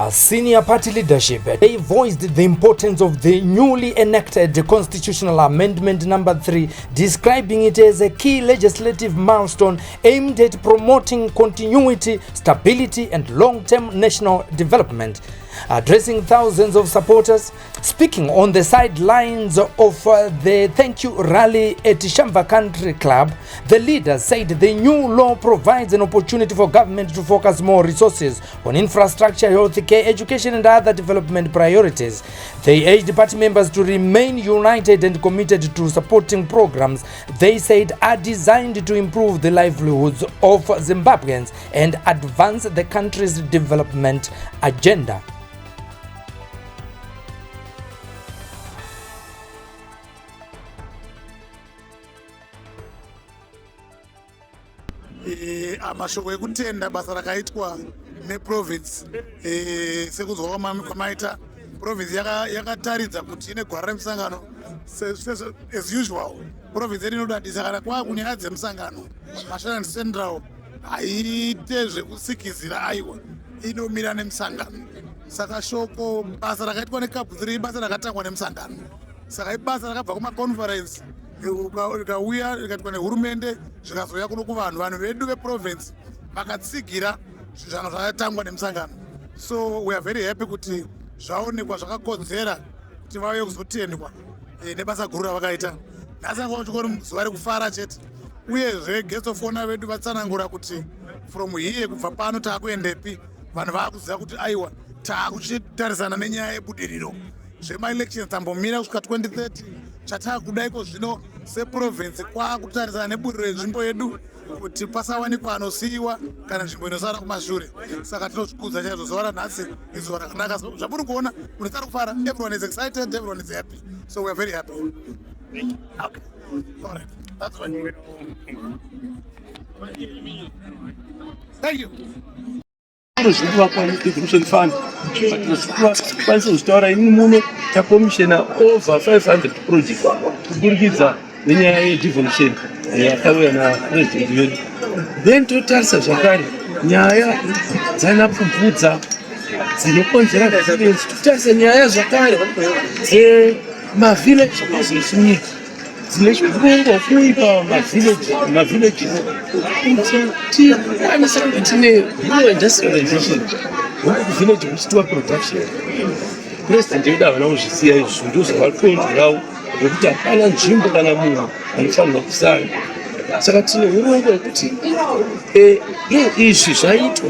Senior party leadership, they voiced the importance of the newly enacted Constitutional Amendment Number 3, describing it as a key legislative milestone aimed at promoting continuity, stability, and long-term national development. Addressing thousands of supporters, speaking on the sidelines of the thank you rally at Shamva Country Club, the leaders said the new law provides an opportunity for government to focus more resources on infrastructure, healthcare, education, and other development priorities. They urged party members to remain united and committed to supporting programs they said are designed to improve the livelihoods of Zimbabweans and advance the country's development agenda. Mashoko ekutenda basa rakaitwa neprovince, sekunzwa kwamaita, province yakataridza kuti ine gwara remusangano. As usual, province yedu inodadisa kana kwaa kunyaya dzemusangano. Mashonaland Central haiite zvekusikizira, aiwa, inomira nemusangano. Saka shoko, basa rakaitwa neCAB 3 ibasa rakatangwa nemusangano. Saka ibasa rakabva kumaconference, rikauya, rikaitwa nehurumende, zvikazouya kuno kuvanhu. Vanhu vedu veprovince vakatsigira zvanga zvakatangwa nemusangano. So we are very happy kuti zvaonekwa zvakakodzera kuti vauye kuzotendwa nebasa guru ravakaita nhasi. Anga chikori zuva rekufara chete. Uyezve guest of honor vedu vatsanangura kuti from here, kubva pano, taakuendepi. Vanhu vaakuziva kuti aiwa, taakuchitarisana nenyaya yebudiriro. Zvemaelections tambomira kusvika 2030. Chataakudaiko zvino seprovince kwaakutarisana nebudiriro yenzvimbo yedu, kuti pasawanikwa anosiyiwa kana nzvimbo inosara kumashure. Saka tinozvikudza chaizvo. Zuva ranhasi izuva rakanaka. Zvamuri kuona, munhu ari kufara. Everyone is excited, everyone is happy, so we are very happy. Okay. All right. That's fine. Thank you. Zviri kuvakwa neDevolution Fund, kwanisa kuzvitaura ini muno, tacommissiona over 500 projects kuburikidza nenyaya yedevolution yakauya napresident vedu. Then totarisa zvakare nyaya dzanapfubvudza dzinokonzera violence. Totarisa nyaya zvakare dzemavillage business unit dzine chirongwa kuipa mavillages kuti tikwanise kunge tine rural industrialization, village kuchitiwa production. President vedu havana kuzvisiya izvi, ndo zvavakonzerawo nekuti hapana nzvimbo kana munhu anofanirwa kusara. Saka tine urongwa hwekuti izvi zvaitwa,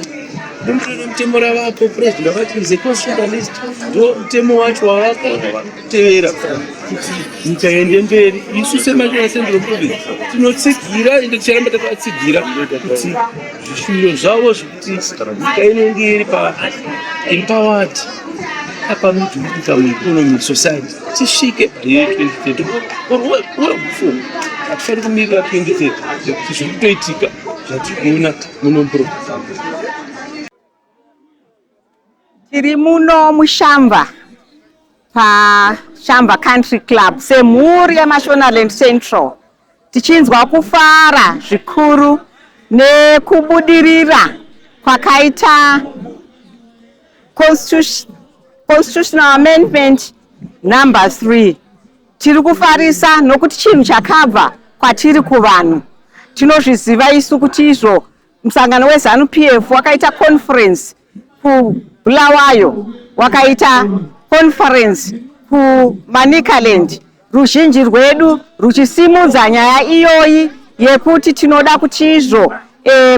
bumbiro remutemo ravapo. President vakati is a constitutionalist, ndo mutemo wacho wavakatevera kuti nyika iende mberi. Isu seMashona Central Province tinotsigira, ende ticharamba takatsigira kuti zvishuviro zvavo zvekuti nyika inenge iri pa empowered upper middle income economy society tisvike payear 2030 or well before. Hatifaniri kumirira 2030 nekuti zviri kutoitika zvatiri kuona muno muprovince. Tiri muno muShamva, paShamva Country Club, semhuri yeMashonaland Central, tichinzwa kufara zvikuru nekubudirira kwakaita Constitutional Amendment Number 3. Tiri kufarisa nokuti chinhu chakabva kwatiri kuvanhu. Tinozviziva isu kuti izvo musangano weZANU PF wakaita conference kuBulawayo, wakaita conference kuManicaland, ruzhinji rwedu ruchisimudza nyaya iyoyi yekuti tinoda kuti izvo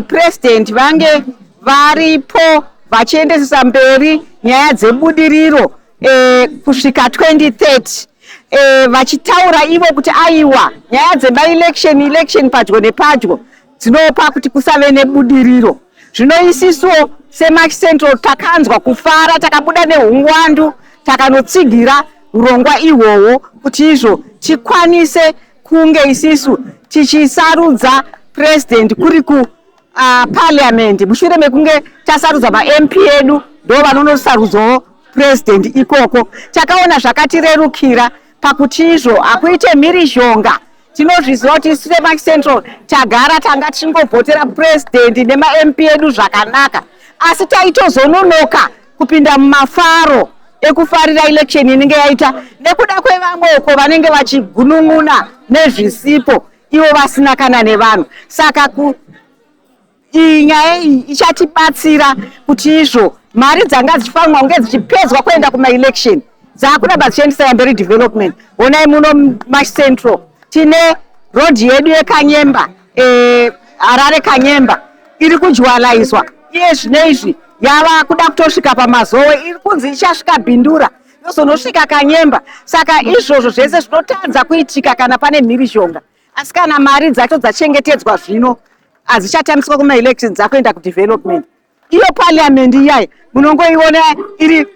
president vange varipo vachiendesesa mberi nyaya dzebudiriro kusvika 2030, vachitaura ivo kuti aiwa, nyaya dzemaelection, election padyo nepadyo dzinopa kuti kusave nebudiriro. Zvino isisuwo seMash Central takanzwa kufara, takabuda neungwandu, takanotsigira urongwa ihwohwo kuti izvo tikwanise kunge isisu tichisarudza president kuri ku parliament. Mushure mekunge tasarudza maMP edu, ndo vanonosarudzawo president ikoko. Takaona zvakatirerukira pakuti izvo hakuite mhirizhonga. Tinozviziva kuti isu semaSh Central tagara tanga tichingovhotera president nemaMP edu zvakanaka, asi taitozononoka. kupinda mumafaro ekufarira election inenge yaita nekuda kwevamwe uko vanenge vachigunun'una nezvisipo ivo vasina kana nevanhu. Saka ku iyi nyaya iyi ichatibatsira kuti izvo mari dzanga dzichifanirwa kunge dzichipedzwa kuenda kumaelection dzakuramba dzichiendesa mberi development. Honai muno Mash Central tine road yedu yeKanyemba, Harare Kanyemba iri kudyalaizwa iye zvino izvi yava kuda kutosvika paMazowe, iri kunzi ichasvika Bindura yozonosvika Kanyemba. Saka izvozvo zvese zvinotadza kuitika kana pane mhirizhonga, asi kana mari dzacho dzachengetedzwa zvino hadzichatambiswa kumaelection, dzakuenda kudevelopment. Iyo parliament iyai munongoiona iri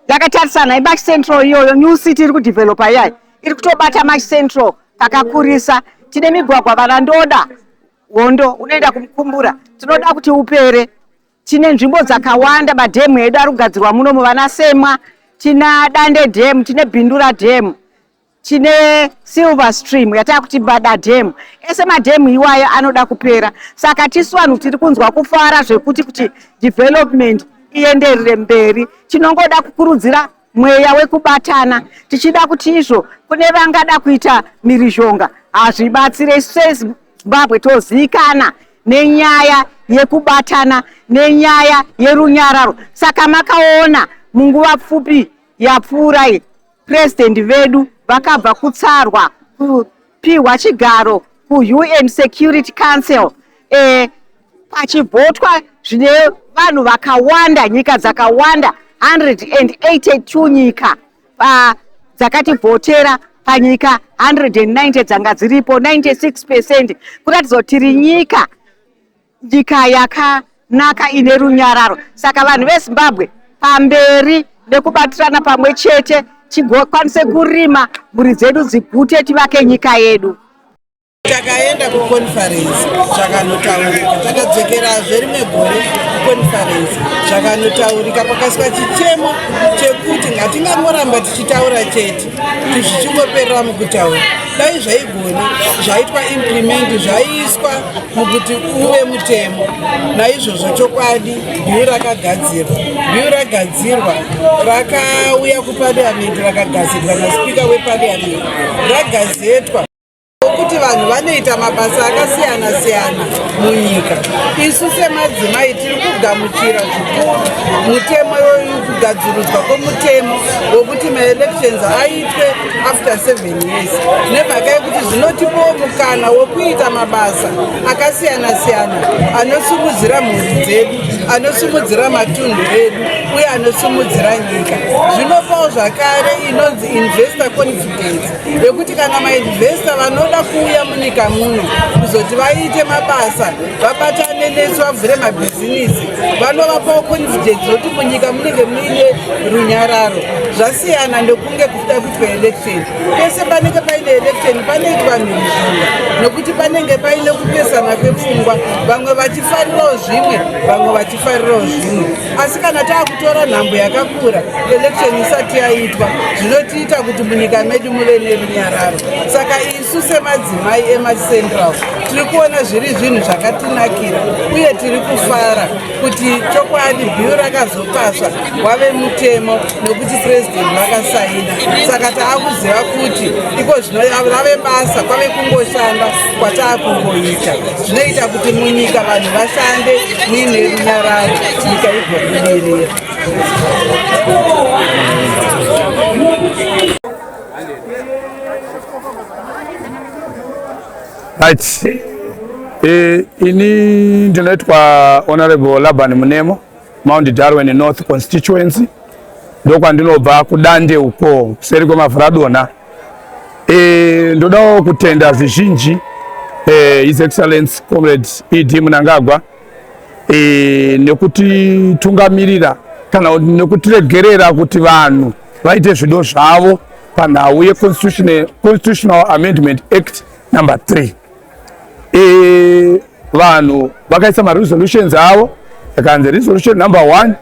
yakatarisana iMash Central iyoyo, new city iri kudevelopa iyai iri kutobata Mash Central pakakurisa. Tine migwagwa vanandoda hondo unoenda kumukumbura, tinoda kuti upere. Tine nzvimbo dzakawanda, madhemu edu ari kugadzirwa muno muvanasemwa, tina Dande Dam, tine Bindura Dam, tine Silver Stream yatakuti Bada Dam. Ese madhemu iwayo anoda kupera. Saka tisu vanhu tiri kunzwa kufara zvekuti kuti development ienderere mberi. Tinongoda kukurudzira mweya wekubatana, tichida kuti izvo kune vangada kuita mhirizhonga hazvibatsire. Isu seZimbabwe toziikana nenyaya yekubatana, nenyaya yerunyararo. Saka makaona munguva pfupi yapfuura iyi purezidendi vedu vakabva kutsarwa kupiwa chigaro kuUN Security Council, pachivhotwa zvine vanhu vakawanda, nyika dzakawanda, 182 nyika dzakativhotera panyika 190 dzanga dziripo, 96%, kuratidza kuti tiri nyika yakanaka ine runyararo. Saka vanhu veZimbabwe, pamberi nekubatirana pamwe chete, tigokwanise kurima, mhuri dzedu dzigute, tivake nyika yedu. Takaenda kuconference, zvakanotaurika. Takadzokerazve rimwe gore kuconference, zvakanotaurika. Kwakaiswa chichemo chekuti ngatingangoramba tichitaura chete kuti zvichingoperera mukutaura. Dai zvaigona zvaitwa implement, zvaiiswa mukuti uve mutemo. Naizvozvo chokwadi bill rakagadzirwa, bill ragadzirwa, rakauya kupariamendi, rakagazirwa naspika wepariamendi, ragazetwa kuti vanhu vanoita mabasa akasiyana siyana munyika. Isu semadzimai tiri kugamuchira zvikuru mutemo, kugadzurudzwa kwomutemo wokuti maelections aitwe after 7 years, nemhaka yekuti zvinotipawo mukana wokuita mabasa akasiyana siyana anosimudzira mhuri dzedu, anosimudzira matunhu edu uye anosimudzira nyika. Zvinopawo zvakare inonzi investor confidence, yekuti kana mainvestor vanoda kuuya munyika muno kuzoti vaite mabasa, vabatane nesu, vavhure mabhizinisi, vanovapawo confidence yekuti munyika munenge muine runyararo. Zvasiyana nekunge kuda kuitwa election. Pese panenge paine election panoitwa mhirizhonga, nekuti panenge paine kupesana kwepfungwa, vamwe vachifarirawo zvimwe, vamwe vachifarirawo zvimwe. Asi kana taakutora nhambo yakakura election isati yaitwa, zvinotiita kuti munyika medu muve nerunyararo. Saka isu semadzimai eMash Central tiri kuona zviri zvinhu zvakatinakira uye tiri kufara kuti chokwadi bill rakazopaswa, wave mutemo nekuti purezidendi vakasaina. Saka taakuziva kuti iko zvino rave basa, kwave kungoshanda kwataakungoita zvinoita kuti munyika vanhu vashande muine runyararo, nyika igobudirira. Right. Ini ndinoitwa Honorable Laban Munemo, Mount Darwin North constituency, ndokwandinobva kuDande uko kuseri kwemavhuradona. Ndodawo kutenda zvizhinji His Excellence Comrade ED Mnangagwa nekutitungamirira kana nekutiregerera kuti vanhu vaite zvido zvavo panhau yeConstitutional Amendment Act number 3. Vanhu vakaisa maresolutions avo, yakanzi resolution number 1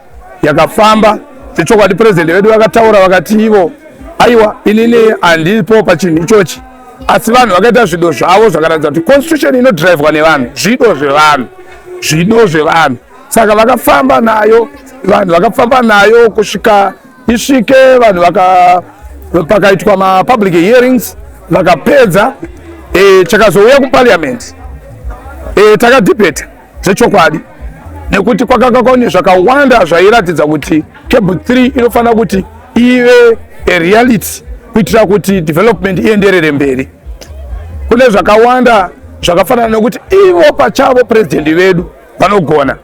yakafamba. Sechokwadi president vedu vakataura, vakati ivo, "Aiwa, inini handipo pachinhu ichochi." Asi vanhu vakaita zvido zvavo, zvakaratidza kuti constitution inodhiraivhwa nevanhu, zvido zvevanhu, zvido zvevanhu. Saka vakafamba nayo. Vanhu vakafamba nayo kusvika isvike, vanhu vaka pakaitwa mapublic hearings vakapedza. Chakazouya kuparliament, takadhibheta zvechokwadi, nekuti kwakanga kune zvakawanda zvairatidza kuti CAB 3 inofanira kuti ive a reality kuitira kuti development ienderere mberi. Kune zvakawanda zvakafanana nekuti ivo pachavo purezidendi vedu vanogona,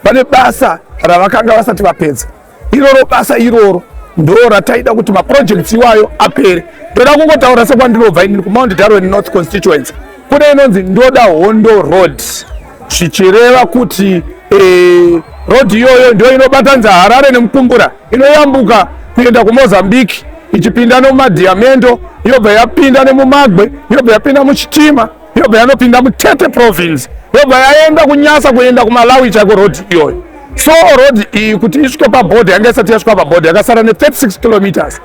pane basa ravakanga vasati vapedza. Iroro basa iroro ndo rataida kuti maprojects iwayo apere. Ndoda kungotaura sekwandinobva inini, kuMount Darwin North constituency, kune inonzi Ndoda Hondo Road, zvichireva kuti road iyoyo ndio inobatanidza Harare neMukumbura, inoyambuka kuenda kuMozambique ichipinda nomuMadhiamendo, yobva yapinda nemuMagwe, yobva yapinda muChitima, yobva yanopinda muTete province, yobva yaenda kuNyasa, kuenda kuMalawi chaiko road iyoyo. So road iyi kuti isvike pabhodha, yanga isati yasvika pabhodha, yakasara ne36 kilometers.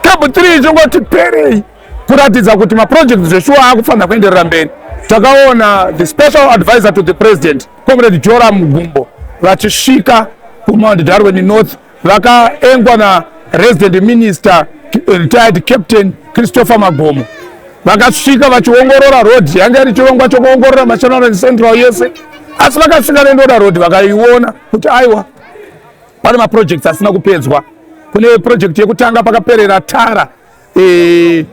CAB 3 ichingoti perei kuratidza kuti maproject zveshuwa akufanira kuenderera mberi, takaona the special advisor to the president, Comrade Joram Gumbo, vachisvika kuMount Darwin North. Vakaengwa naresident minister, retired Captain Christopher Magomo. Vakasvika vachiongorora road. Yanga iri chirongwa chokuongorora Mashonaland Central yese, asi vakasvika neNdoda Road, vakaiona kuti aiwa, pane maprojects asina kupedzwa. Kune project yekutanga pakaperera tara,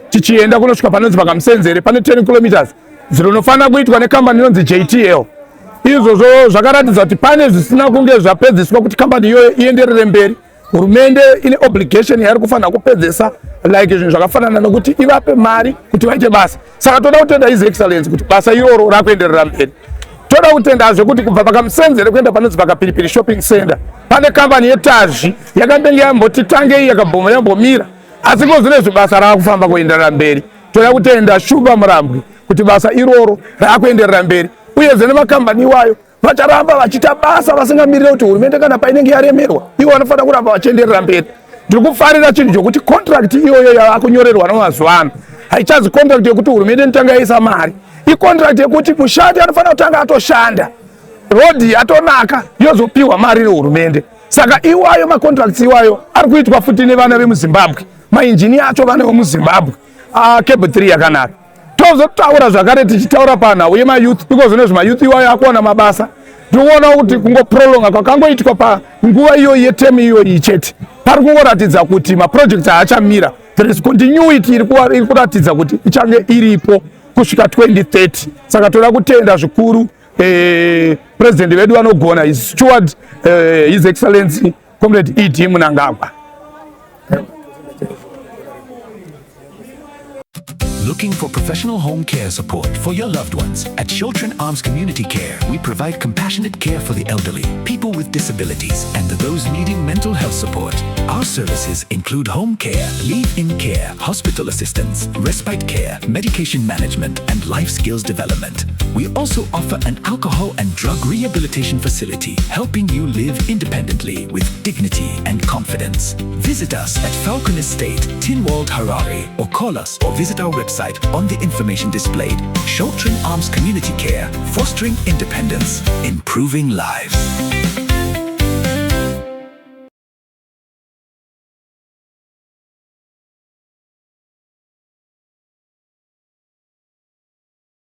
tichienda kunosvika panonzi pakaMusenzere, pane 10 kilometers dzinonofanira kuitwa nekambani inonzi JTL. Izvozvo zvakaratidza kuti pane zvisina kunge zvapedziswa kuti kambani iyoyo ienderere mberi. Hurumende ine obligation yairi kufanira kupedzesa, like zvinhu zvakafanana nokuti ivape mari kuti vaite basa. Saka toda kutenda His Excellence kuti basa iroro rakuenderera mberi. Toda kutendazve kuti kubva pakaMusenzere kuenda panonzi pakaPiripiri Shopping Center, pane kambani yeTazvi yakambenge yamboti tangei, yakabhoma, yambomira, asi kozvinezvi basa rava kufamba kuenderera mberi. Toda kutenda Shuba Murambwi kuti basa iroro raakuenderera mberi, uyezve nemakambani iwayo vacharamba vachiita basa vasingamirire kuti hurumende kana painenge yaremerwa, ivo vanofanira kuramba vachienderera mberi. Ndiri kufarira chinhu chokuti contract iyoyo yavakunyorerwa namazuva ano haichazi contract yekuti hurumende inotanga yaisa mari. Icontract yekuti mushandi anofanira kutanga atoshanda, road yatonaka, yozopiwa mari nehurumende. Saka iwayo macontracts iwayo ari kuitwa futi nevana vemuZimbabwe, mainjini acho vana vemuZimbabwe. CAB 3 yakanaka. Tozotaura zvakare, tichitaura panhau yemayouth, iko zvino zvimayouth iwayo akuwana mabasa. Tinoona kuti kungoprolonga kwakangoitwa panguva iyoyi yeterm iyoyi chete, pari kungoratidza kuti maprojects haachamira. There is continuity iri kuratidza kuti ichange iripo kusvika 2030. Saka toda kutenda zvikuru president vedu vanogona, his steward, His Excellency Comrade ED Mnangagwa. Looking for professional home care support for your loved ones? At Children Arms Community Care, we provide compassionate care for the elderly, people with disabilities, and those needing mental health support. Our services include home care, live-in care, hospital assistance, respite care, medication management, and life skills development. We also offer an alcohol and drug rehabilitation facility, helping you live independently with dignity and confidence. Visit us at Falcon Estate, Tinwald, Harare, or call us or visit our website on the information displayed. Sheltering Arms Community Care, fostering independence, improving lives.